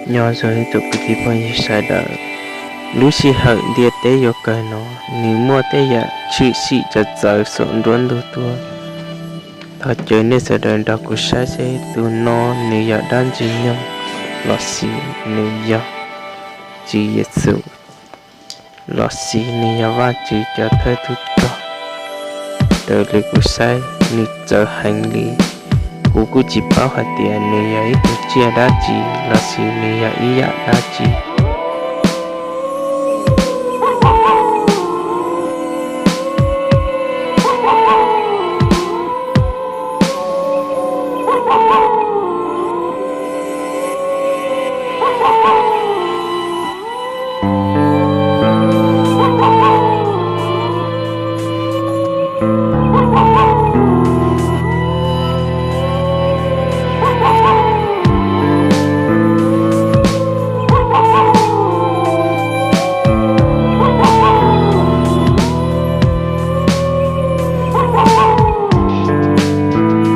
Nyob zoo ib tsoom kwv tij phooj ywg sawv daws, lub sij hawm ntiaj teb yuav kawg no, nws muaj tej yam tshwm sim txawv txawv saum nruab ntug tuaj. Thov caw nej sawv daws nrog kuv saib seb tus no nws yog dab ntxwg nyoog, los sis nws yog Tswv Yexus, los sis nws yog Vajtswv cov thawj tub rog. Raws li kuv saib nws txawv heev li. Kuv kuj tsis paub hais tias nws yog ib tug tsiaj dab tsi, los sis nws yog ib yam dab tsi.